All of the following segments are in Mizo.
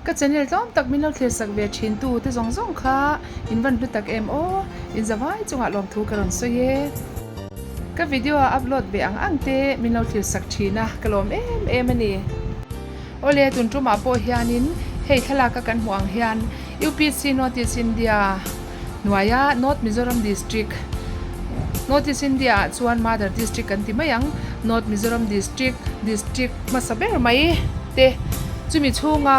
Ka channel tlawm tak min lo thlir sak ve thin tu te zawng zawng kha in van hlu tak em aw, in zavai chungah lawmthu ka rawn sawi e. Ka video a upload ve ang ang te min lo thlir sak thin a, ka lawm em em a ni. Awle tun tumah pawh hianin hei thlalak a kan hmuh ang hian UPC North East India hnuaia North Mizoram District, North East India ah chuan Mother District kan ti mai ang, North Mizoram District, District hmasa ber mai te chumi chhunga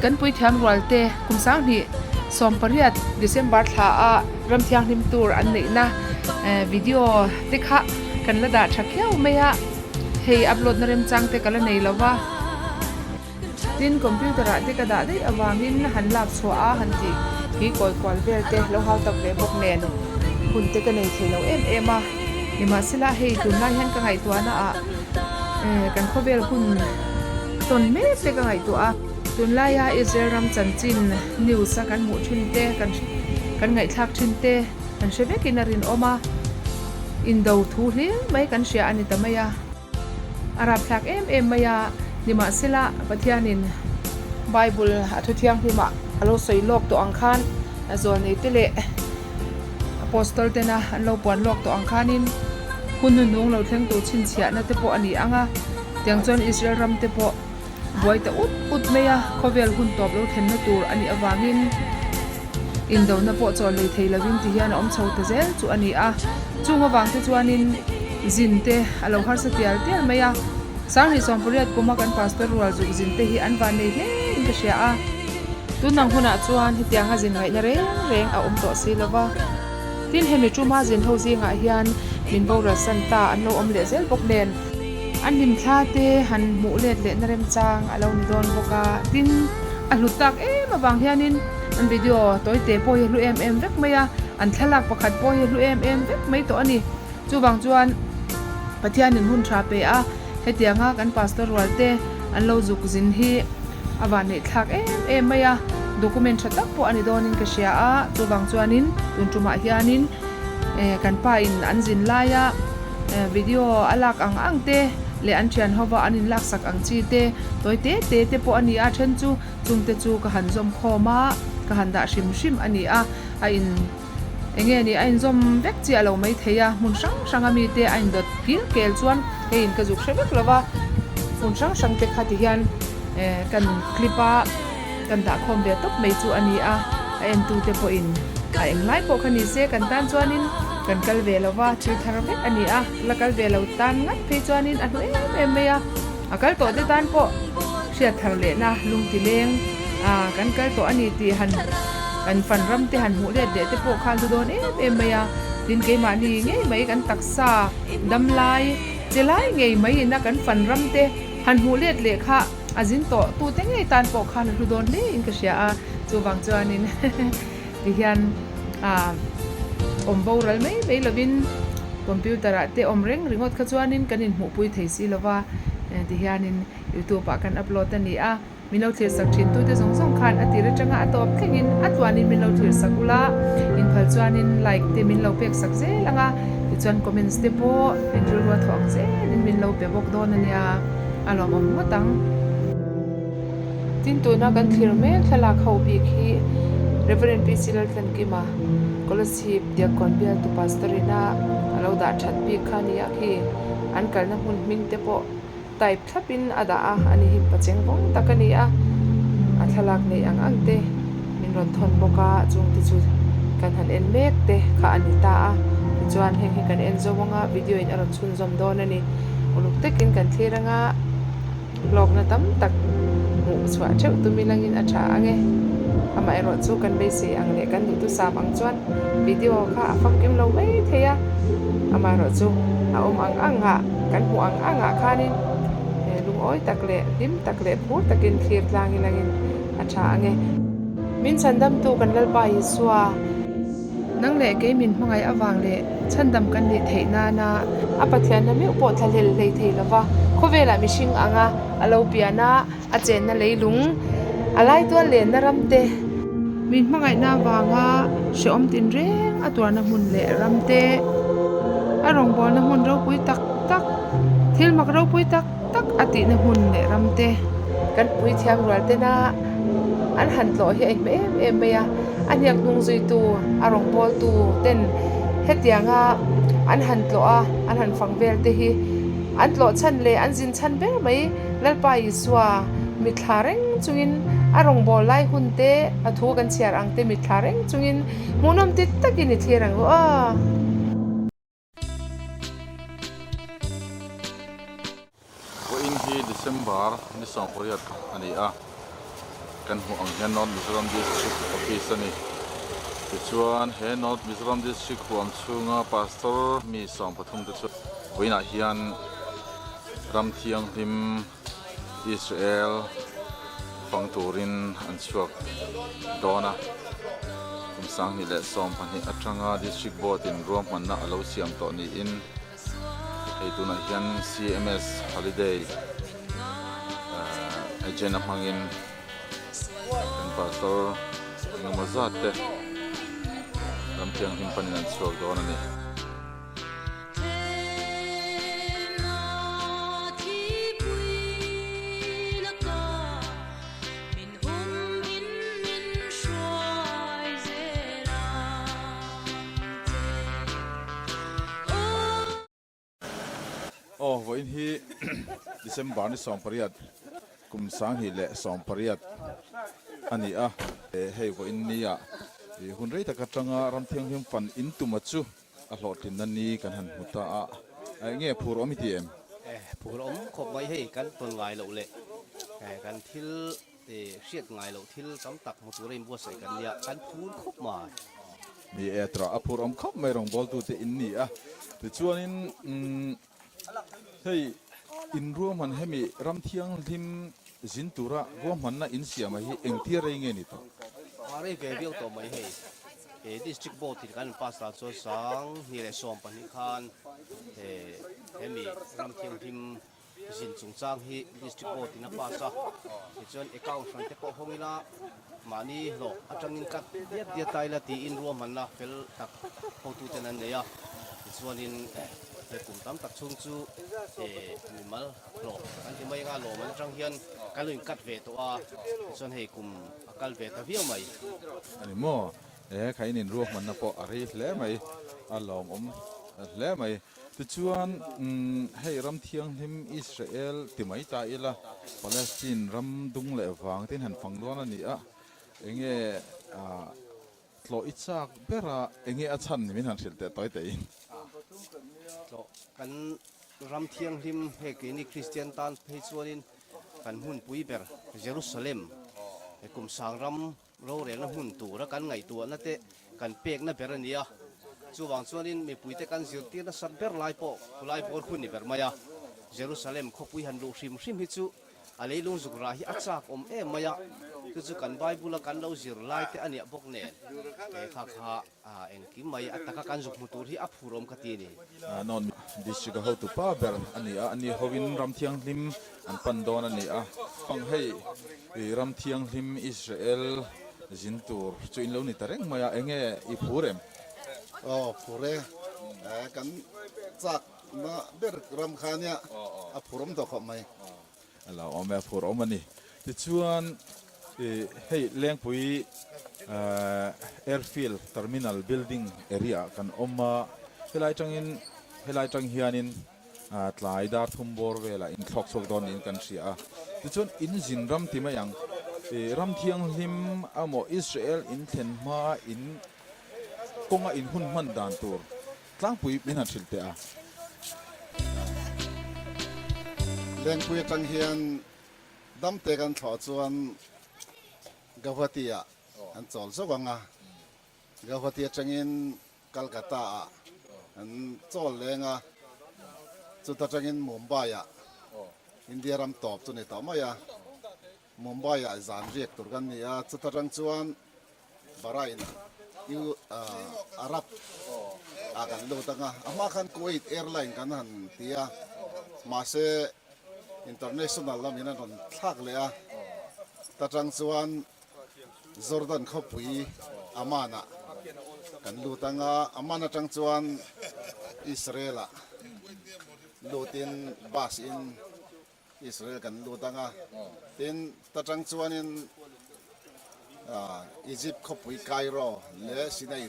kan puithiam rual te kum 2018 December thla a ram thianghlim tur an neihna video te kha kan la dah tha khiau mai a. Hei upload na remchang te ka la nei lo va, tin computer ah te ka dah daih avangin han lak chhuah a han tih hi kawi kual vel te lo hau tak ve bawk nen hun te ka nei thei lo em em a, nimahsela hei tunlai hian ka ngaihtuahna ah kan khawvel hun tawn mek te ka ngaihtuah a. Tunlaia Israel ram chanchin news a kan hmuh thin te kan ngaihthlak thin te. Kan hre vekin a rinawm a, indo thu hlir mai kan hria a ni ta mai a, a rapthlak em em mai a, nimahsela Pathianin Bible a thu thianghlimah a lo sawi lawk tawh ang khan zawlneite leh Apostol tena an lo puan lawk tawh ang khanin hun hnuhnung lo thleng tur chhinchhiahna te pawh a ni ang a, tiang chuan Israel ram te pawh Buai ta ut ut mai a, khawvel hun tawp lo thlenna tur a nih avangin indona pawh chawl lei thei lovin ti hian a awm chho ta zel chu a ni a. Chung avang te chuanin zin te a lo harsa tial tial mai a, 2018 kuma kan pastor rual zuk zin te hi an van nei hle in ka hria a. Tunang hunah chuan hetianga zin ngaihna reng reng a awm tawh si lova. Tin, hemi tuma zin ho zingah hian min boral san ta an lo awm leh zel bawk nen. An hlimthla te han hmuh let lehna remchang a lo ni dawn bawk a, tin a hlut tak em avang hianin an video tawite pawh hi a hlu em em vek mai a, an thlalak pakhat pawh hi a hlu em em vek mai tawh a ni. Chuvang chuan Pathianin hun tha pe a, hetianga kan pastor rual te an lo zuk zin hi a vanneih thlak em em mai a, document tha tak pawh a ni dawnin ka hria a, chuvang chuanin tun tumah hianin kan pa in an zin laia Video a lak ang ang te leh an thian hova an inlak sak ang chi te tawi te te te pawh a ni a, then chu chung te chu ka han zawm khawm a, ka han dah hrim hrim a ni a, a in eng nge ni a inzawm vek chiah lo mai thei a, hmun hrang hrang a mi te a indawt kil kel chuan hei in ka zuk hre vek lo va, hmun hrang hrang te kha ti hian kan clip a. Kan dah khawm ve tawp mai chu a ni a, a entute pawhin a englai pawh kha ni se kan tan chuanin kan kal ve lo va, thil thar vek a ni a, la kal ve lo tan ngat phei chuanin a hlu em em mai a, a kal tawh te tan pawh hriat thar lehna lungti leng a kan kal tawh a ni tih han kan fan ram te han hmuh let leh te pawh kha hlu dawn em em mai a, tin keimahni ngei mai kan taksa dam lai che lai ngei mai ina kan fan ram te han hmuh let leh kha. A zin tawh tute ngei tan pawh khan a hlu dawn hle in ka hria a, chuvang chuanin tihian ah awm boral mai mai lovin computer ah te awm reng ringawt kha chuanin kan inhmuhpui thei si lova tihianin youtube ah kan upload a ni a, min lo thlir sak thin tute zawng zawng khan a tir atanga a tawp thlengin a tluanin min lo thlir sak ula, inphal chuanin like te min lo pek sak zel ang a, tichuan comments te pawh in rilru a thawh ang zelin min lo pe bawk dawn a nia. A lawmawm ngawt ang. Tin tuna kan thlir mek thlalak ho bik hi Rev. PC Laltlankima Kolasib Diakkawn bialtu Pastor ina a lo dah that bik kha a ni a khi an kalna hmun hming te pawh type thlap in a dah a ani hi pacheng vawng tak a ni a a thlalak neih ang ang te min rawn thawn bawk a chung te chu kan han en mek te kha a ni ta a tichuan heng hi kan en zo ang a video in a rawn chhunzawm dawn a ni uluk takin kan thlir ang a hlawkna tam tak hmuh chhuah theuh tum ilangin a tha ang e amaherawh chu kan beisei ang leh kan duhthusam ang chuan video kha a famkim lo mai thei a amaherawh chu a awm ang ang ah kan hmuh ang ang ah khanin lungawi tak leh hlim tak leh phur takin thlir tlang ilangin a tha ang e. Min chhandamtu kan Lalpa Isua, nang leh kei min hmangaih avang leh chhandam kan nih theih nana a Pathianna meuh pawh thlahlel hlei thei lova khawvelah mihring anga a lo pian a, a chenna leilung, a laitual lenna ram te, min hmangaihna avanga hrehawm tinreng a tuarna hmun leh ram te, a rawngbawlna hmun ropui tak tak, thil mak ropui tak. tak a tihna hmun leh ram te. Kan puithiam rual tena an han tlawh hi a inhmeh em em mai a, a hniak hnung zuitu a rawngbawltu ten hetianga an han tlawh a an han fang vel te hi an tlawh chhan leh an zin chhan ber mai Lalpa Isua mitthla reng chungin a rawngbâwl lai hun te a thu kan chhiar ang te mitthla reng chungin hmuhnawm ti takin i thlir ang u aw. Vawiin hi December ni 18 a ni a, kan hmuh ang hian North Mizoram District Office a ni. Tichuan he North Mizoram District huam chhunga Pastor mi 13 te chu vawiinah hian ram thianghlim Israel fang turin an chhuak dawn a, kum 2012 atanga District Board in ruahmanna a lo siam tawh niin hei tunah hian CMS Holiday agent a hmangin kan pastor engemaw zat te ram thianghlim panin an chhuak dawn a ni. Aw vawiin hi December ni 18 kum 2018 a ni a, hei vawiin nia hun rei tak atanga ram thianghlim fan in tuma chu A hlawhtlinna ni kan han hmu ta a, eng nge phur awm i ti em? Phur awm khawp mai hei kan tawn ngai loh leh kan thil hriat ngai loh thil tam tak hmu tura inbuatsaih kan nia, kan phur khawp mai. Ni e tura a phur awm khawp mai rawngbawltute in ni a, tichuanin hei inruahman hemi ram thianghlim zin tura ruahmanna insiama hi engtia rei nge ni tawh? A rei ve viau tawh mai hei. He District Board in kan pass dan chuan 2012 khan hemi ram thianghlim zin chungchang hi District Board in a pass a, tichuan account hran te pawh hawng ila mahni hlawh atangin cut diat diat ta ila tiin ruahmanna fel tak hotuten an nei a, tichuanin he kum tam tak chhung chu mimal hlawh kan ti mai anga lawmman atang hian kan lo in cut ve tawh a, tichuan hei kum a kal ve ta viau mai. A ni maw? E, kha in inruahmanna pawh a rei hle mai, a lawmawm hle mai. Tichuan, hei ram thianghlim Israel ti mai ta ila, Palestine ram dung leh vang te in han fang dawn a ni a, enge tlawh i chak ber a, enge a chhan ni min han hrilh teh tawi teh in. Tlawh kan ram thianghlim hei keini Kristian tan phei chuanin kan hmunpui ber Jerusalem, kum sang ram Rorelna hmun tura kan ngaihtuahna te kan pekna ber a ni a, chuvang chuanin mipuite kan zirtir nasat ber lai pawh khulai bawr hun ni ber mai a. Jerusalem khawpui han luh hrim hrim hi chu a leilung zuk rah hi a chak awm em mai a, chu chu kan Bible a kan lo zir lai te a niah bawk nen he kha kha engkim mai a taka kan zuk hmu tur hi a phur awm ka ti a ni. Nawn District a hotu pa ber a ni a, ani hovin ram thianghlim an pan dawn a ni a, pang hei ram thianghlim Israel zin tur chu in lo ni ta reng mai a, enge i phur em? Aw phur e, kan chak na ber ram kha nia a phur awm tawh khawp mai. A lo awm e, a phur awm a ni. Tichuan hei Lengpui Airfield Terminal Building area ah kan awm a, helai atangin helai atang hianin tlai dar thum bawr velah in thlawk chhuak dawn niin kan hria a. Tichuan in zin ram ti mai ang, ram thianghlim amaw Israel in thlen hmaa in kawnga in hun hman dan tur Tlangpui min han hrilh teh a. Lengpui atang hian damte kan thlawh chuan Gauhati ah an chawl zauh ang a, Gauhati atangin Calcutta ah an chawl leng a, chuta tangin Mumbai ah India ram tawp chu ni tawh mai a, Mumbai ah zan riak tur kan ni a, chuta tang chuan Bahrain U Arab ah kan lut ang a, a hma khan Kuwait airline kan han ti a, mahse international lamin an rawn thlak leh a, ta tang chuan Jordan khawpui Amman ah kan lut ang a, Amman atang chuan Israel ah lutin bus in Israel kan lut ang a, tin ta tang chuanin. Egypt khawpui Cairo leh Sinai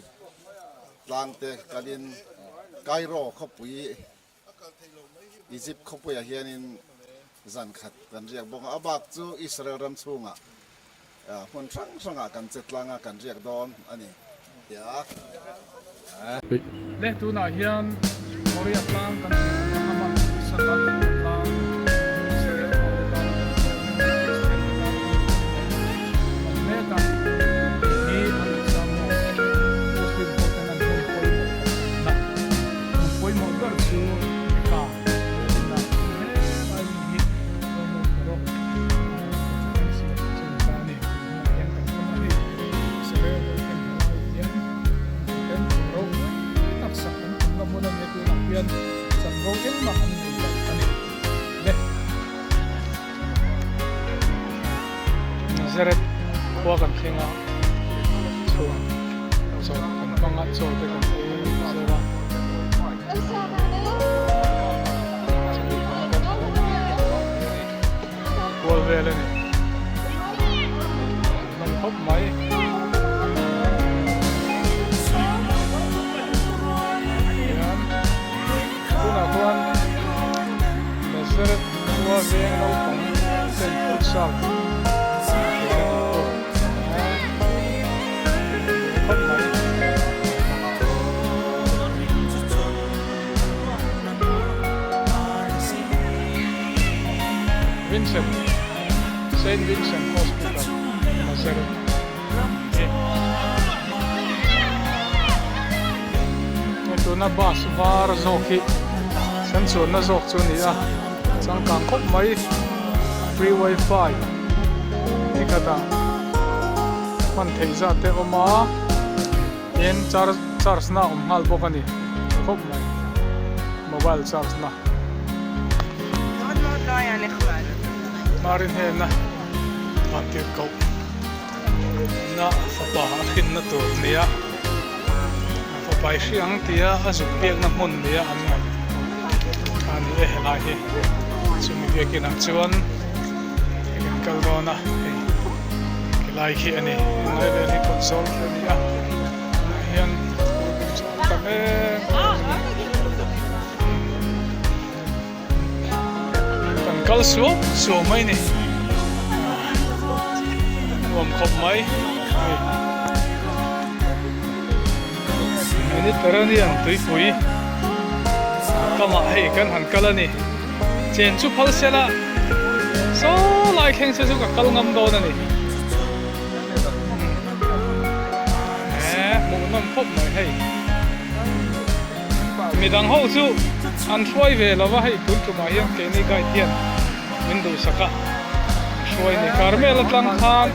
tlang te kalin Cairo khawpui Egypt khawpuiah hianin zan khat kan riak bawk a, a bak chu Israel ram chhungah hmun hrang hrangah kan che tlang a, kan riak dawn a ni tia. Le tunah hian Korea tlang kan hmu ang a, amah saka tlang Israel ho te tan a kan hriat reng Christian te tan a kan mek a, hi Al-Aqsa Mosque Muslim ho ten an hmun pawimawh pakhatna. Hmun pawimawh ber chu Mecca ina hle lai hmun hi Roman Baroque kan siam chen ta a ni. Tunah hian kan ram a hei Israel ho ten helai hian temple ropui tak sak an tumna hmun a nia tunah hian chanvo engmah an nei lo a ni. Le. Nazareth khua kan thleng a, chhun chaw kan hmang a, chaw te kan ei zo a. Chumi hmang kan kual vel a ni. Hman khawp mai. Hian tunah khuan Nazareth khua veng naupang ten futsal thei a tih pawh a khawp mai. Vincent Saint Vincent Hospital Nazareth hi hei tuna bus var zawk hi kan chuanna zawk chu a ni a changkang khawp mai free wifi ni khatah hman theih zat te a awm a tin charge na a awm nghal bawk a ni khawp mai mobile charge na. Mari hnena van tir koh na fapa a hrinna tur nia fapa i hri ang tia a zuk biakna hmun nia an ngaih a ni e helai hi chumi biakinah chuan kan kal dawn a hei helai khi a ni helai vel hi kawtzawl a ni a tunah hian a tam em em a ni. Kan kal suau suau mai ni. Nuam khawp mai. Mediterranean tuipui kamah hei kan han kal a ni. Chen chu phal sela saw lai thleng se chu ka kal ngam dawn a ni. Hmuhnawm khawp mai hei. Midang ho chu an hruai ve lo va, hei tun tumah hian keini guide hian min duhsak a, an hruai ni. Carmel atang khan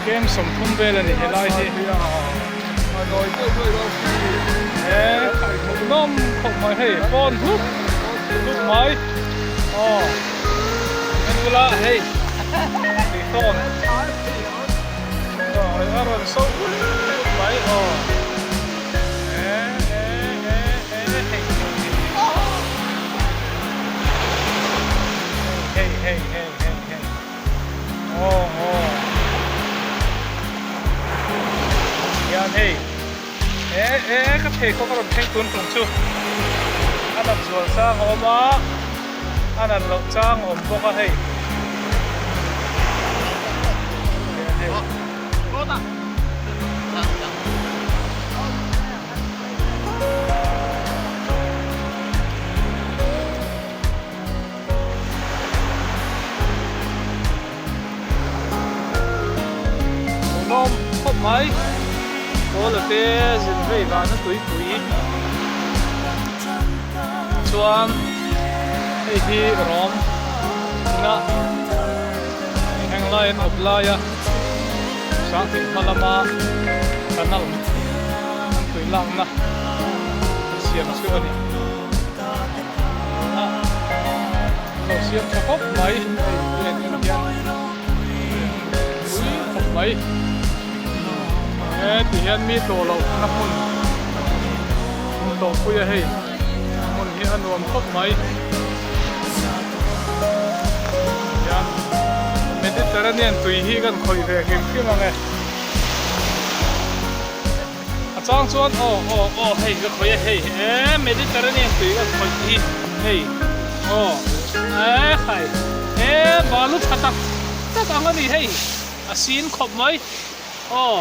kem 30 vel a ni helai hi. He hmuhnawm khawp mai hei phone hlup hlup mai aw en ula hei tih tawn. A rawn so ut ut mai aw. Hei hei hei hei hei. Aw aw. Hian hei. E e ka pheikhawk a rawn thleng tun tum chu. A nat zual chang a awm a. A nat loh chang a awm bawk a hei. Hmuhnawm khawp mai. Kawla te zin vei vana tuipui chuan hei hi rawm ina heng lai an awp lai a Sangthing hma lama canal an tui lakna an siam chu a ni. Lo siam tha khawp mai hei en en hian pui khawp mai he ti hian mi tawh loh na hmun hmun tawh pui a hei hmun hi a nuam khawp mai hian. Mediterranean tui hi kan khawih ve hrim hrim ang e. A chang chuan aw aw aw hei ka khawih a hei e Mediterranean tui ka khawih hi hei aw e khai e balu tha tak tak ang a ni hei a sin khawp mai aw.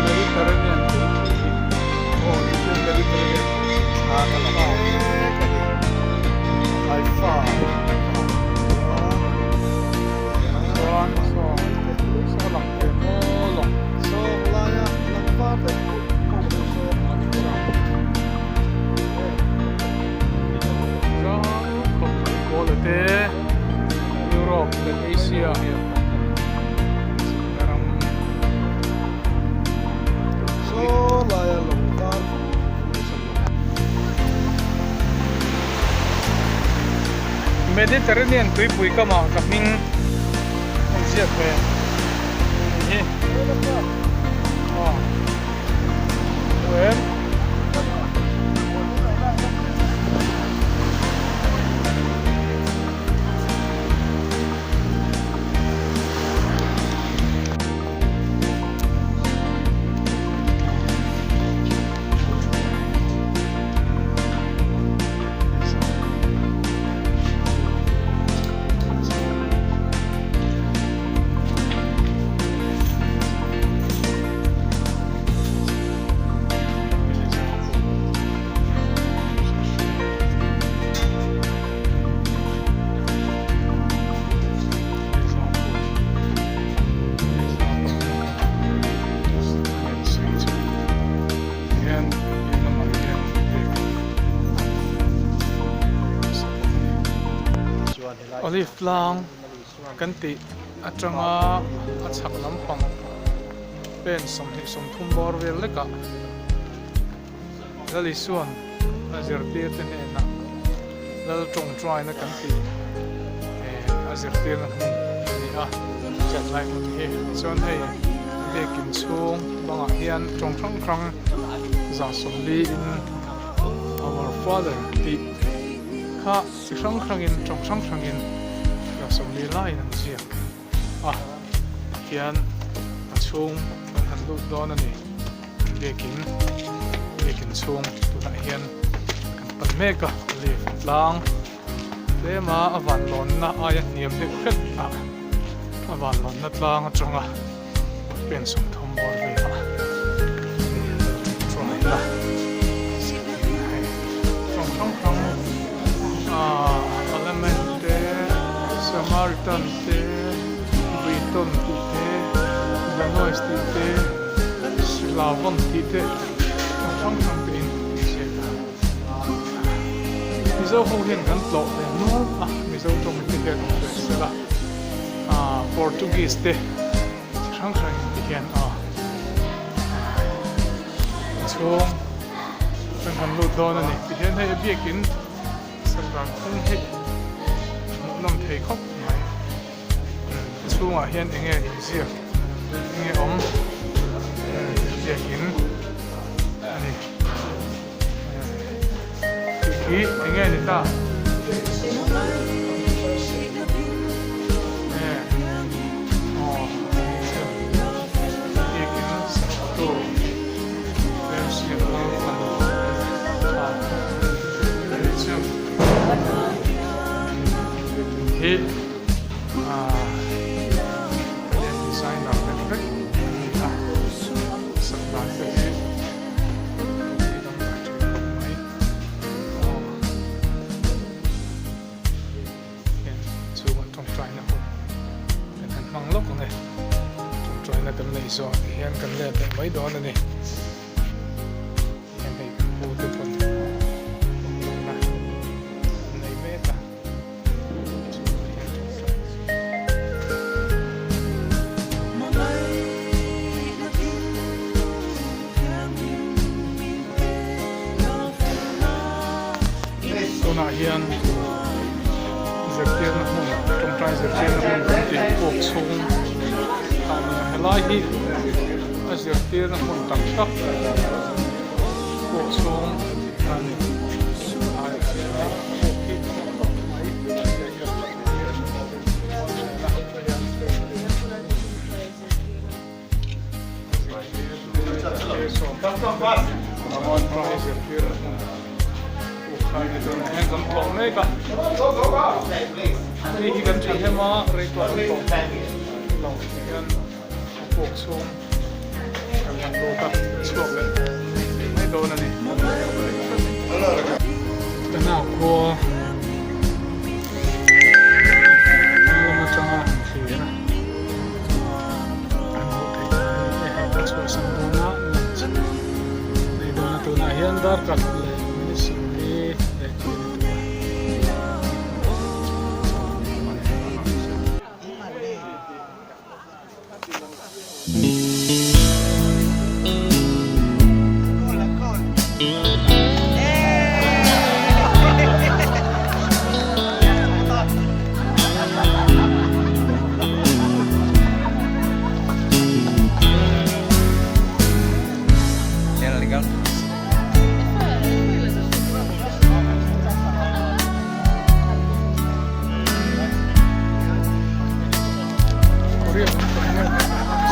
Mediterranean tuipui hi aw tichuan Mediterranean thla ka la mek a ni. Haifa chuan saw saw lang thei maw lawng Sawng laia lang var deuh puk puk sawng a ni chuan. Te Europe leh Asia ram Mediterranean tuipui kamah ka hming an ziak ve hi aw em. Olive tlang kan tih atanga a chhak lampang pen 23 bawr vel lekah Lal Isuan a zirtirte hnenah Lal tawngtaina kan tih a zirtirna hmun a ni a, lai hmun hi. Tichuan hei biakin chhung bangah hian tawng hrang hrang 40 in Our Father tih kha chi hrang hrangin tawng hrang hrangin 40 laiin an ziak. a tihian a chhung kan han lut dawn a ni biakin biakin chhung tunah hian kan pan mek a lift tlang tlem a a van lawnna aia hniam deuh hret a a van lawnna tlang atanga pen 30 bawr velah try la hei tawng hrang hrang ah element te Samaritan te Briton tih te Danois tih te Slavon tih te tawng hrang hrang te in an ziak a Mizo ho hian kan tlawh ve nual a Mizo tawng te hian awm ve sela ah Portuguese te Chi hrang hrang in ti hian aw chhung kan han lut dawn a ni ti hian hei a biakin sakdan phung hi hmuhnawm thei khawp mai a chhungah hian eng nge inziak eng nge awm biakin a ni. Tih hi eng nge ni ta? Aw chu biakin saktu Remsiam Lalfanu a ni chu biakin hi Italian designer vek vek a ni a sak dan te hi. Hmang lawk ang e tawngtaina kan neih zawh ah hian kan let leh mai dawn a ni heng hei kan pu te pawn tawngtaina an nei mek a. Tunah hian zirtirna hmun tawngtai zirtirna hmun kan tih puk chhung ah ni a helai hi a zirtirna hmun tak tak. Puk chhung a ni. Ai a puk hi a awm khawp mai. Hei hi kan thahnem a rei tawh kan tawh lo hian a puk chhung kan han lut a chhuak leh mai dawn a ni. Tana khua lam atanga han thlir a. An hmuh theih a ni e, hei kan chhuahsan dawn a lunch nei dawn a tunah hian darkar leh minute 40 leh tih a ni tawh a.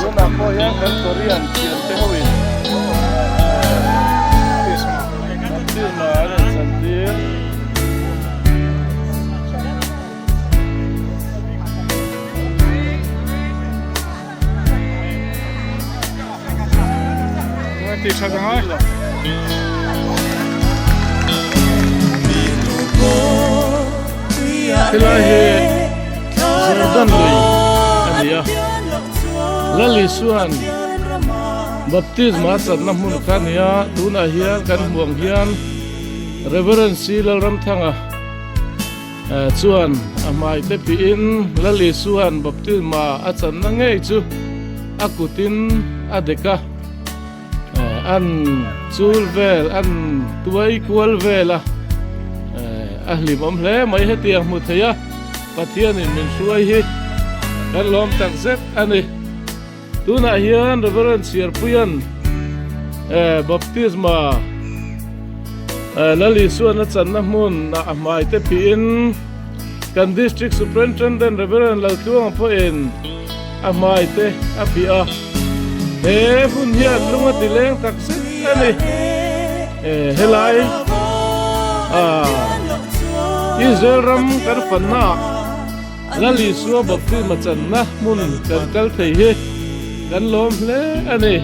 Tunah pawh hian kan Korean thiante hoin baptisma an rawn chantir. Helai hi Jordan lui a ni a, Lal Isua'n baptisma a chatna hmun kha a ni a, tunah hian kan hmuh ang hian Reverend C Lalramthanga chuan a hmai te pihin Lal Isua'n baptisma a channa ngei chu a kutin a dek a. An chul vel, an tuai kual vel a, a hlimawm hle mai hetiang hmu thei a, Pathianin min hruai hi kan lawm tak zet a ni. Tunah hian Reverend Chhiarpuia'n baptisma Lal Isua'n a channa hmun ah a hmai te phihin kan District Superintendent Reverend Laltluanga pawhin a hmai te a phih a. He hun hian lung a ti leng tak zet a ni. Helai Israel ram kan fanna ah Lal Isua baptisma channa hmun kan kal thei hi kan lawm hle a ni.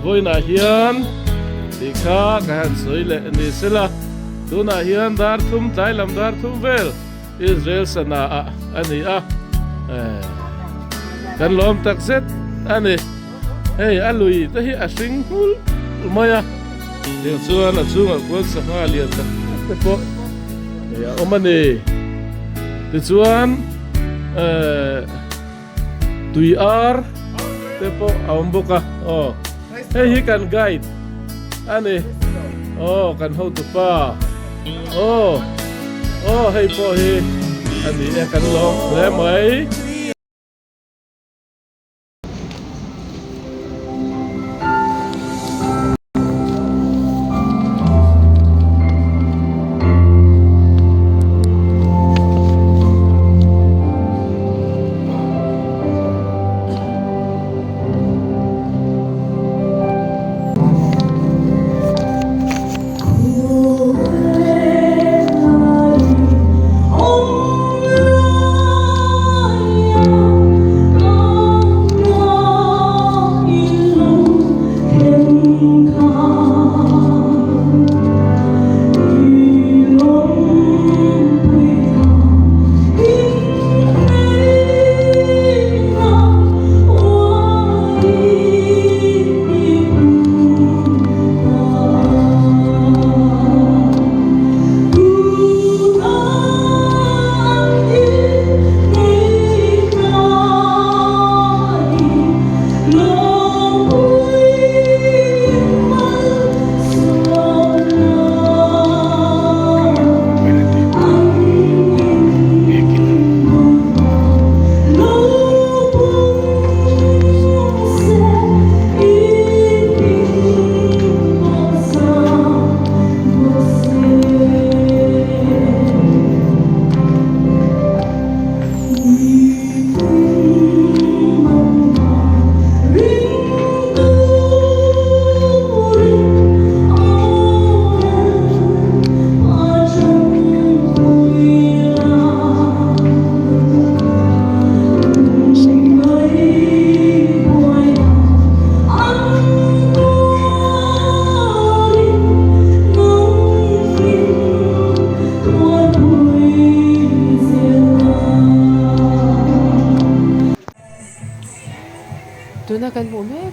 Vawiinah hian tih kha ka han sawi leh ni sela, tunah hian dar thum tlai lam dar thum vel Israel sana ah a ni a, kan lawm tak zet a ni. Hei a lui te hi a hring nghulh mai a, tiang chuan a chungah khuan sangha lian tak tak te pawh hei a awm a ni. Tichuan tui ar te pawh a awm bawk a, aw hei hi kan guide a ni, aw kan hotupa aw aw hei pawh hi a ni e kan lawm hle mai.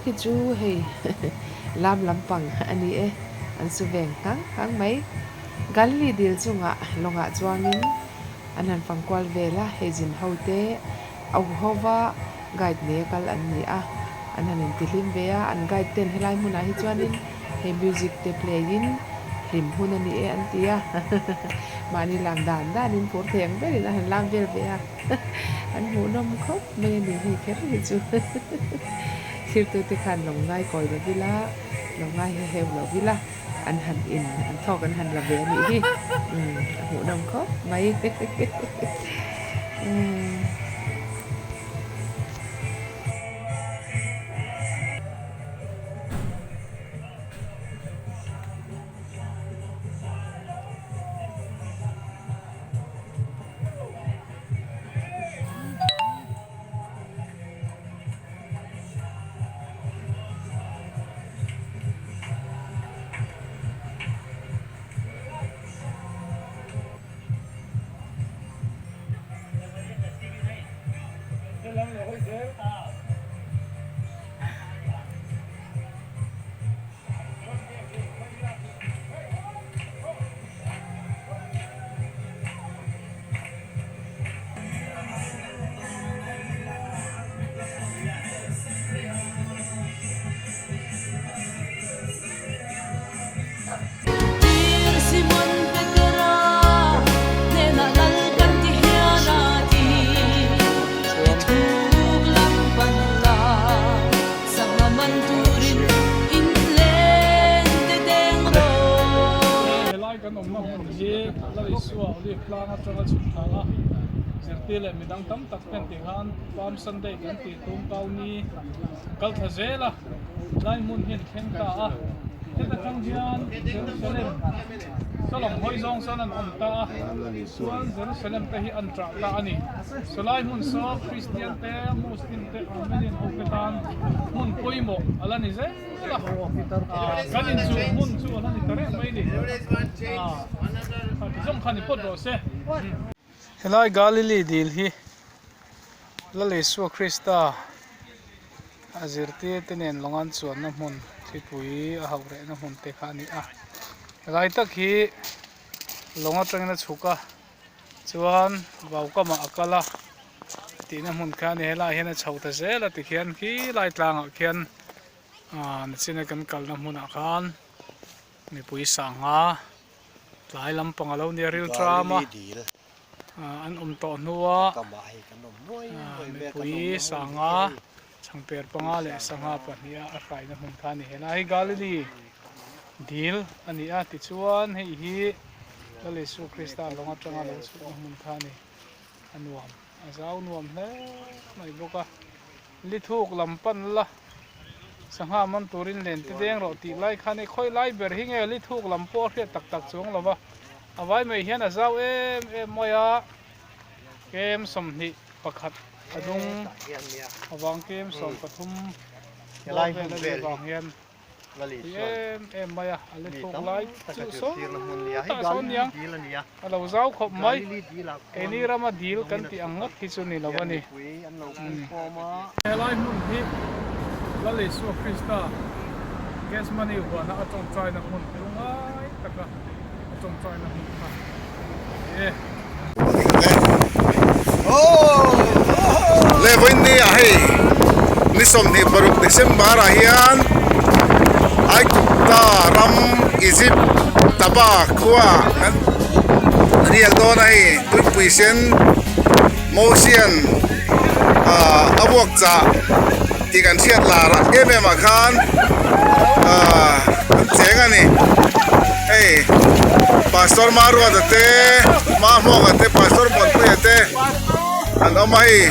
khi chu hei lam lampang a ni e, an su veng nghang nghang mai. Galilee dil chungah lawngah chuangin an han fang kual vel a, hei zin ho te a huhova guide nei a kal an ni a, an han intihlim ve a, an guide ten helai hmunah hi chuanin hei music te play in hlim hun a ni e an ti a, mahni lam dan danin phur thei ang berin a han lam vel ve a, an hmuhnawm khawp mai a ni hei kher hi chu thirtute khan lo ngai kawi lo vila, lo ngai heheu lo vila. An han in an thawk an han la ve a nih hi umm a hmuhnawm khawp mai umm. Kan awmna hmun hi Lalisua Olive tlang atanga chhuk thla a, zirtir leh midang tam tak ten tih khan Palm Sunday kan tih tum kau ni kal thla zel a, lai hmun hi an thleng ta a, heta tang hian Jerusalem Solom hawi zawng sawn an awm ta a, chuan Jerusalem te hi an ṭah ta a ni. Sawlai hmun saw Kristian te, Muslim te, Armenian ho te tan hmun pawimawh a la ni zel. Kan inchuh hmun chu a la ni ta reng mai ni. Zawng kha ni phawt rawh se. Helai Galilee dil hi Lal Isua Krista a zirtir te nen lawng an chuanna hmun thlipui a hauh rehna hmun te kha a ni a. Helai tak hi lawng atangin a chhuk a. Chuan vaukamah a kal a tihna hmun kha a ni helaiah hian a chho ta zel a tikhian khi lai tlangah khian aaa nachina kan kalna hmunah khan mipui sangha tlai lampang a lo nia ril tram a aaa an awm tawh hnua aaa mipui sangha chhangper panga leh sangha pahniha a hraina hmun kha a ni helai hi Galilee dil a ni a tichuan hei hi Lal Isu Krista lawng atanga lo chhuahna hmun kha a ni. A nuam, a zau nuam hle mai bawk a. Lithuk lam pan la, sangha man turin len ti deng rawh tih lai khan i khawi lai ber hi nge lithuk lam pawh a hriat tak tak chuang lo va. A vai mai hian a zau em em mai a, kem 20 a dung avang kem 13 bawr vel a nih avang hian Tui em em mai a, a let thuk lai chu saw tah sawn niang a lo zau khawp mai. Keini rama dil kan tih ang ngawt hi chu ni lo a ni. Helai hmun hi Lal Isua Krista Gethsemane huana a tawngtaina hmun lungngai taka a tawngtaina hmun kha a ni e. Le vawiin ah hei ni 26 December ah hian Aigupta ram Egypt Taba khua kan riak dawn a hei tuipui sen Mosian ah a vuak chah tih kan hriat lar em em ah khan ah an cheng a ni hei pastor Maruata te Mahmuaka te pastor Muanpuia te an awm a hei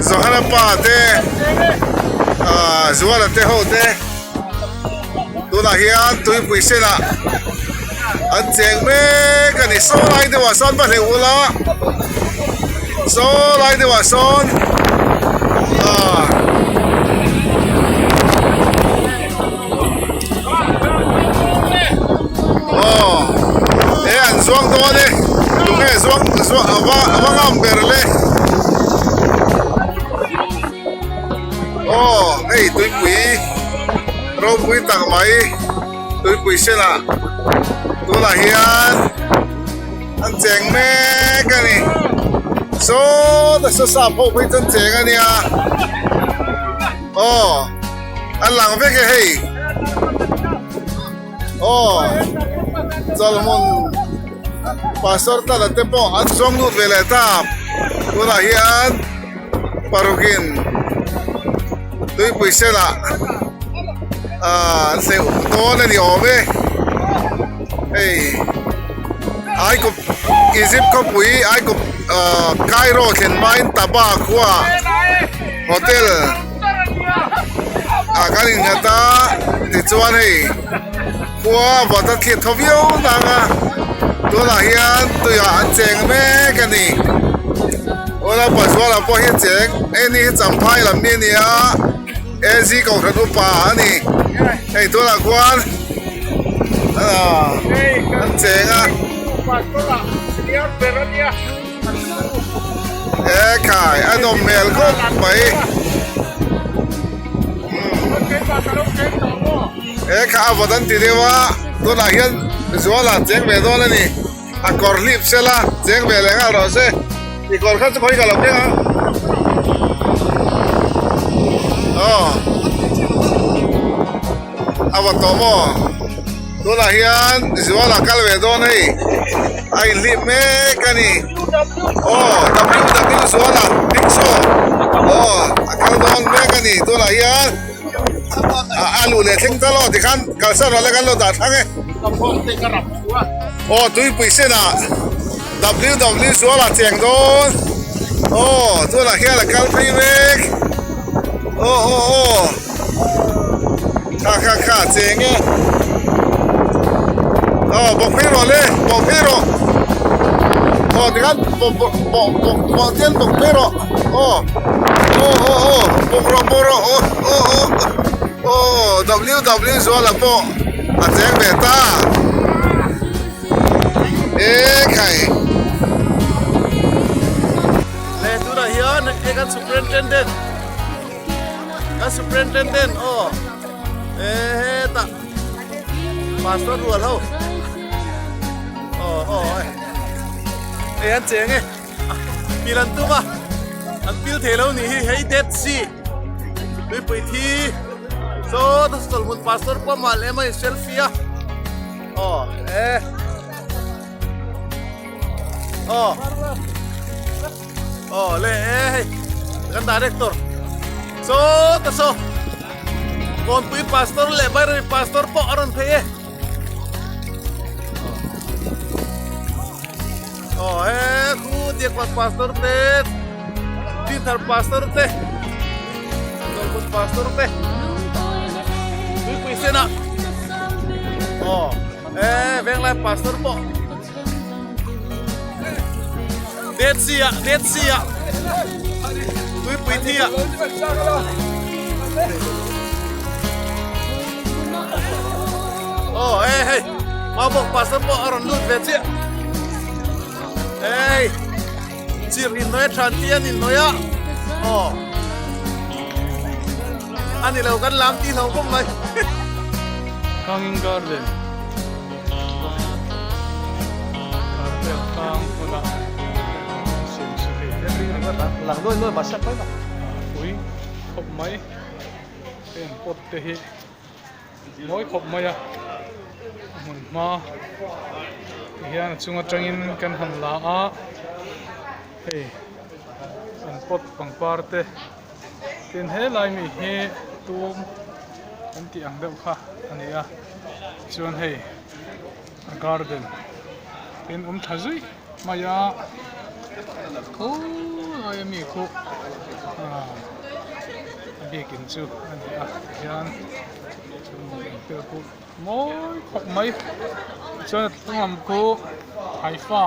Johana pa te ah Zuala te ho te tunah hian tuipui senah an cheng mek a ni saw lai deuhah sawn va hleuh ula saw lai deuhah sawn ah aw he an zuang dawn e tunge zuang zuang a va a va ngam ber le aw hei tuipui. ropui tak mai tuipui senah tunah hian an cheng mek a ni saw nasa sap ho phei chu an cheng a nia aw an lang vek e hei aw chawlhmun pastor tala te pawh an zawng lut ve leh ta tunah hian parukin tuipui senah ahh an hleuh dawn a ni awm e hei Aikup Egypt khawpui Aikup ahh Cairo thlen hmain Taba khua hotel ah kan innghat a tichuan hei khua vawt a thlir thaw viau nang a tunah hian tuiah an cheng mek a ni ula Pazuala pawh hi a cheng hei ni hi Champhai lam mi a ni a AZ Kohhran upa a ni hei tunah khuan an cheng a e khai a nawm hmel khawp mai e kha a vawt an ti deuh a tunah hian zuala cheng ve dawn a ni a kawr hlip sela cheng ve leh nghal rawh se i kawr kha chu khawi ka lo keng ang aw a vawt tawh maw tunah hian zuala kal ve dawn hei a inhlip mek a ni aw W zuala rickshaw aw a kal dawn mek a ni tunah hian a luh leh thleng ta lo tikhan kalsan rawh le kan lo dah thlang e aw tuipui senah W zuala cheng dawn aw tunah hian a kal phei mek aw aw aw. Kha kha kha cheng e aw bawk phei rawh le bawk phei rawh aw tikhan bawk bawk bawk bawk bawk chian bawk phei rawh aw aw aw aw bawk rawh bawk rawh aw aw aw aw W W Zuala pawh a cheng ve ta e khai. Le tunah hian hei kan superintendent Ka superintendent aw e hetah pastor rual ho aw aw e an cheng e pil an tum a an pil thei lo nih hi hei dead sea tuipui thi saw ta chawlhmun pastor pawh mah leh mai selfie a aw e aw. Aw le e hei kan director saw ta saw Kawnpui pastor leh Bairabi pastor pawh a rawn phei e aw he khu Diakpat pastor te Dinthar pastor te Kawnpui pastor te Tuipui senah aw e Venglai pastor pawh Dead Sea ah Dead Sea ah tuipui thi ah oh hey hey mau bawk pastor pawh a rawn lut ve chiah hey chir in hnuai a than ti an in hnuai a oh ani lo kan lam ti lo bawk mai Hanging Garden Pui khawp mai heng pot te hi mawi khawp mai a a hmun hma ti hian a chung atangin kan han la a hei an pot pangpar te tin helai mi hi tum an tih ang deuh kha a ni a chuan hei a garden tin awm tha zuih mai a khawlai ami khu ah a biakin chu a ni a tihian chu pawh mawi khawp mai chuan a tlanglam khu haifa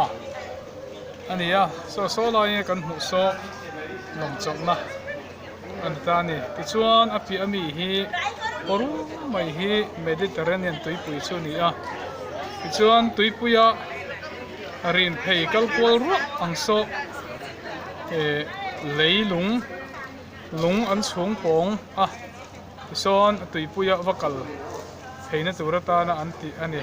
a ni a saw saw laiin kan hmuh saw lawm chawlhna a ni ta a ni tichuan a piah ami hi kawr mai hi Mediterranean tuipui chu a ni a tichuan tuipuia rin phei kal kual ruah ang saw eh leilung lung an chhung pawng a. Tisawn a tuipuia va kal theihna tur atana an tih a ni.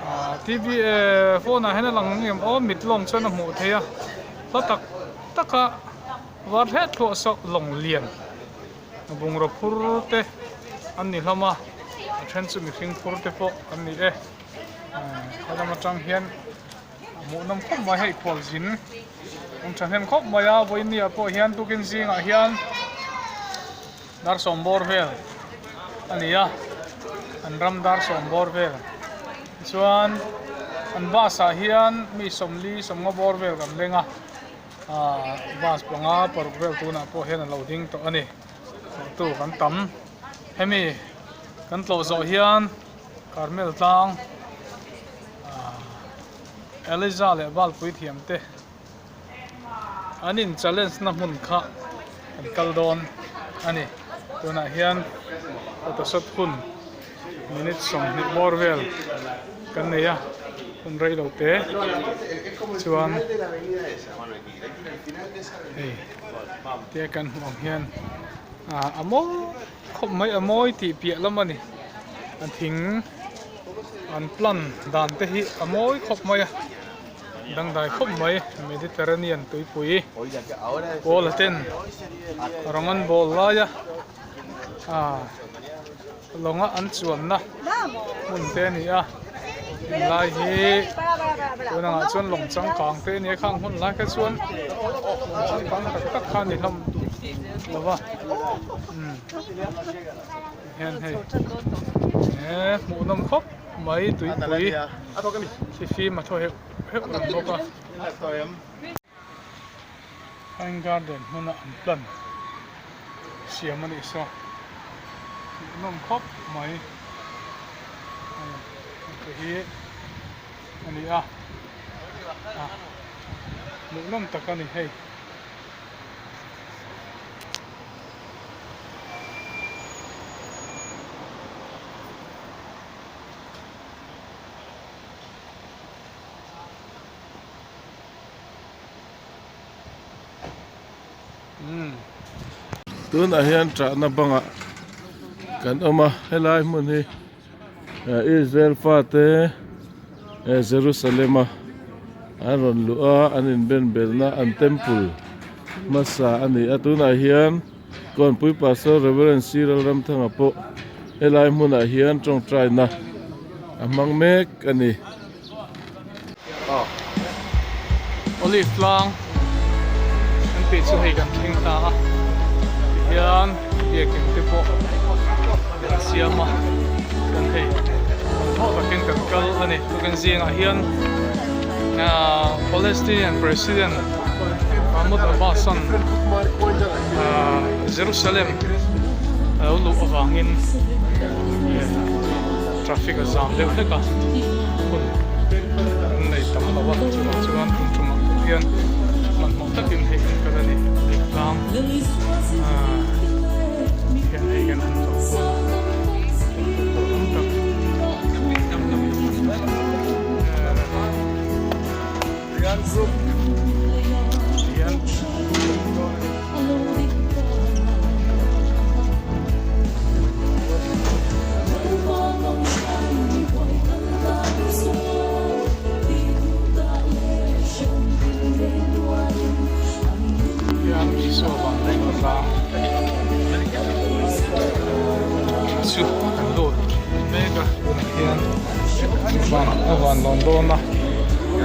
Ahh TV eh phone ah hian a lang ngem aw mit lawng chuan a hmuh theih a hla tak tak a var hleh thluah saw lawng lian bungraw phur te an ni hlawm a a then chu mihring phur te pawh an ni e ahh helam atang hian a hmuhnawm khawp mai hei khualzin awm thahnem khawp mai a vawiin ah pawh hian tukin zingah hian dar sawm bawr vel a ni a an ram dar sawm bawr vel tichuan an bus ah hian mi sawmli sawmnga bawr vel kan leng a ahh bus panga paruk vel tunah pawh hian a lo ding tawh a ni tlawhtu kan tam hemi kan tlawh zawh hian Carmel tlang ahh Eliza leh Valpui thiam te an in challenge na hmun kha an kal dawn a ni tunah hian photoshot hun minute 20 bawr vel kan nei a hun rei lo te chuan hei tia kan hmuh ang hian ah a mawi khawp mai a mawi tih piah lam a ni a thing an plan dan te hi a mawi khawp mai a. Dangdai khawp mai Mediterranean tuipui pawl a ten rawng an bawl lai a ah lawnga an chuanna hmun te a ni a helai hi tun angah chuan lawng changkang te a ni a khang hmun lai kha chuan lawng changkang tak tak kha a ni hlawm lo va umm hian hei he hmuhnawm khawp. Mai tuipui thlifim a thaw heuh heuh reng bawk a. Pine garden hmuna an plan siam a nih saw hmuhnawm khawp mai hei te hi a ni a hmuhnawm tak a ni hei. Tunah hian ṭahna bangah kan awm a helai hmun hi Israel fate Jerusalem a an rawn luh a an inbenbelna an temple hmasa a ni a tunah hian. Kawnpui Pastor Rev. Cyril Ramthanga pawh helai hmunah hian tawngtaina a hmang mek a ni. Olive tlang an tih chu hei kan thleng ta a tihian biakin te pawh an siam a chuan hei hmanhmawh takin kan kal a ni tukin zingah hian Palestinian President Mahmoud Abbas an Jerusalem a lo luh avangin traffic a zam deuh hlek a hun an nei tam lo a chuvang chuan tum tumah pawh hian hmanhmawh takin hei kan kal a ni tlang hian hei kan han tlawh kual a tlawh pawh tam tak. Chu kan lut mek a tunah hian van a van lawn dawn a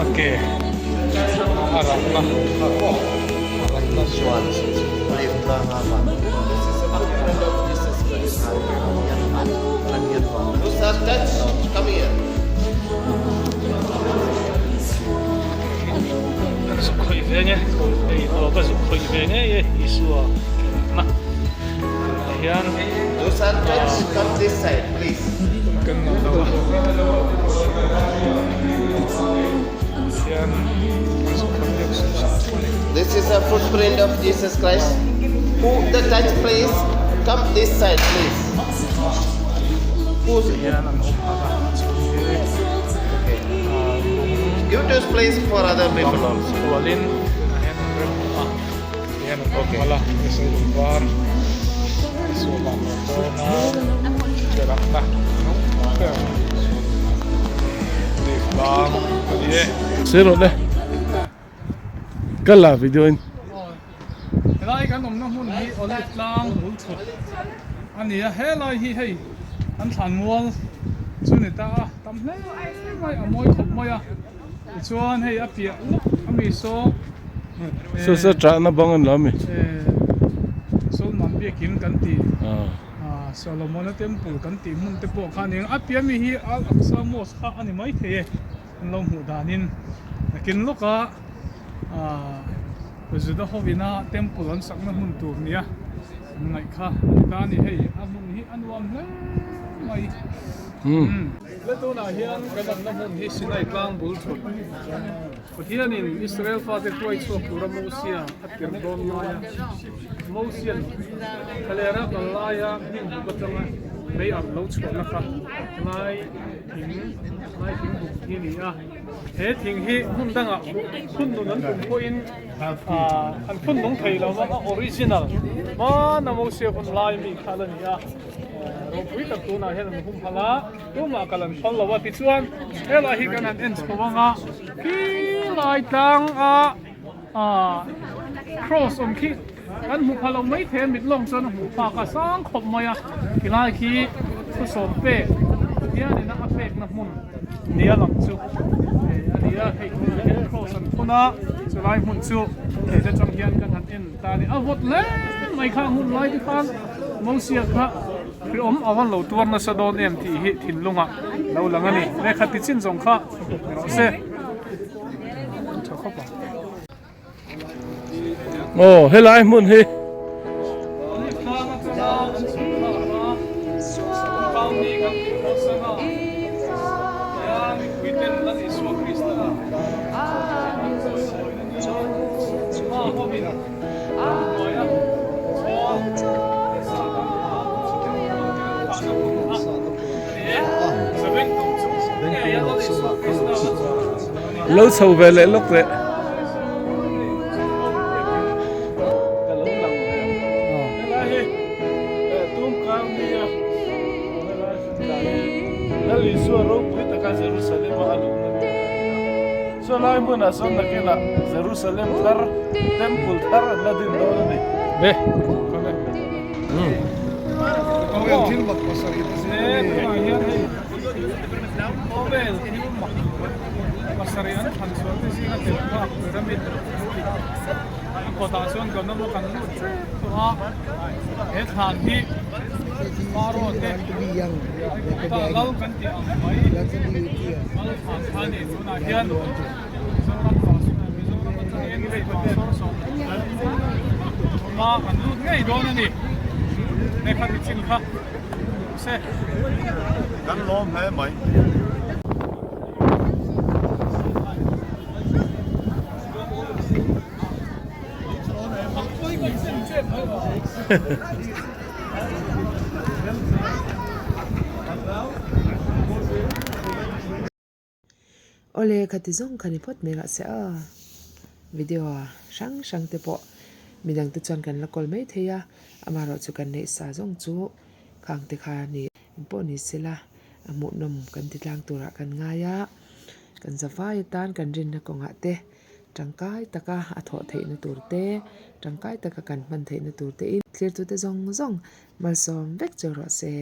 a ke a rahna a rahna chuan Ka zuk khawih ve nge hei aw ka zuk khawih ve ngei e Isua ke rahna tunah hian kan ngah lo a hian kan zuk khawih deuh sup sup chu a ni. This is a footprint of Jesus Christ. Who the touch please come this side please. Who's hian an awm phah a chhung hi Give this place for other people also. Kualin tunah hian an rem a tihian an awm nghal a nisa lung var. Isua van lo dawna cherahna nung ber Olive tlang a ni e. Sir rawh le ka la video in. Helai kan awmna hmun hi Olive tlang bul chhut a ni a, helai hi hei an thlan mual chu ni ta a, tam hle mai a mawi khawp mai a, tichuan hei a piah lawk a mi saw Saw saw chahna bang an la a mi? Solman biakin kan tih Solomona temple kan tih hmun te pawh kha a ni ang, a piah mi hi Al Aqsa mosque kha a ni maithei e. An lo hmuh danin nakin lawka ahh Juda hovina temple an sakna hmun tur nia an ngaih kha a ni ta a ni. Hei a hmun hi a nuam hle mai. Le tunah hian kan awmna hmun hi Sinai tlang bul thut Pathianin Israel fate hruai chhuak tura Mosia a tirh dawn laia Mosian thlaler a kal laia hnim buk atanga mei alh lo chhuahna kha lai thing lai thing buk hi a ni a he thing hi hmun dangah phun nun an tum pawhin ah an phun nung thei lo va a original hmana Mosia hun lai mi kha a la ni a ropui tak tunah hian an humhalh a tumah kal an phal lo a tichuan helai hi kan han en chho ang a khi lai tlang a ah cross awm khi Kan hmu pha lo mai thei a, mit lawng chuan a hmuh phak a, sang khawp mai a, khilai khi thusawm pek Pathianin a a pekna hmun nia lang chu a ni a, hei tunah hian cross an phun a, chulai hmun chu hei te chang hian kan han en ta a ni, a vawt hle mai kha hun lai te khan Mosia kha hriawm a van lo tuar nasa dawn em tih hi thinlungah lo lang a ni, lehkha ti chin zawng kha ni rawh se tha khawp ang. Aw helai hmun hi Lo chho ve leh lawk teh. Chulai hmunah sawn nakinah Jerusalem thar temple thar an la din dawn a ni. Be. Khawvel thil mak pasarih an thlan chhuah te zinga tel phak pyramid a kawtah chuan kan awm a kan lut tep tawh a he thlan hi Pharaoh te tah lal kan tih ang mai lal thlan kha a ni tunah hian Mizoram Mizoram atangin hei pastor sawm a kan lut ngei dawn a ni lehkha ti chin kha. Kan lawm hle mai. Awle khati zawng kha ni phawt mai rah se a, video hrang hrang te pawh midang te chuan kan la kawl mai thei a, amaherawh chu kan neih sa zawng chu khang te kha ni pawh ni se la a hmuhnawm kan ti tlang turah kan ngai a, kan zavai atan kan rinna kawngah te tangkai taka a thawh theihna tur te tangkai taka kan hman theihna tur te in thlir tute zawng zawng malsawm vek chu rawh se.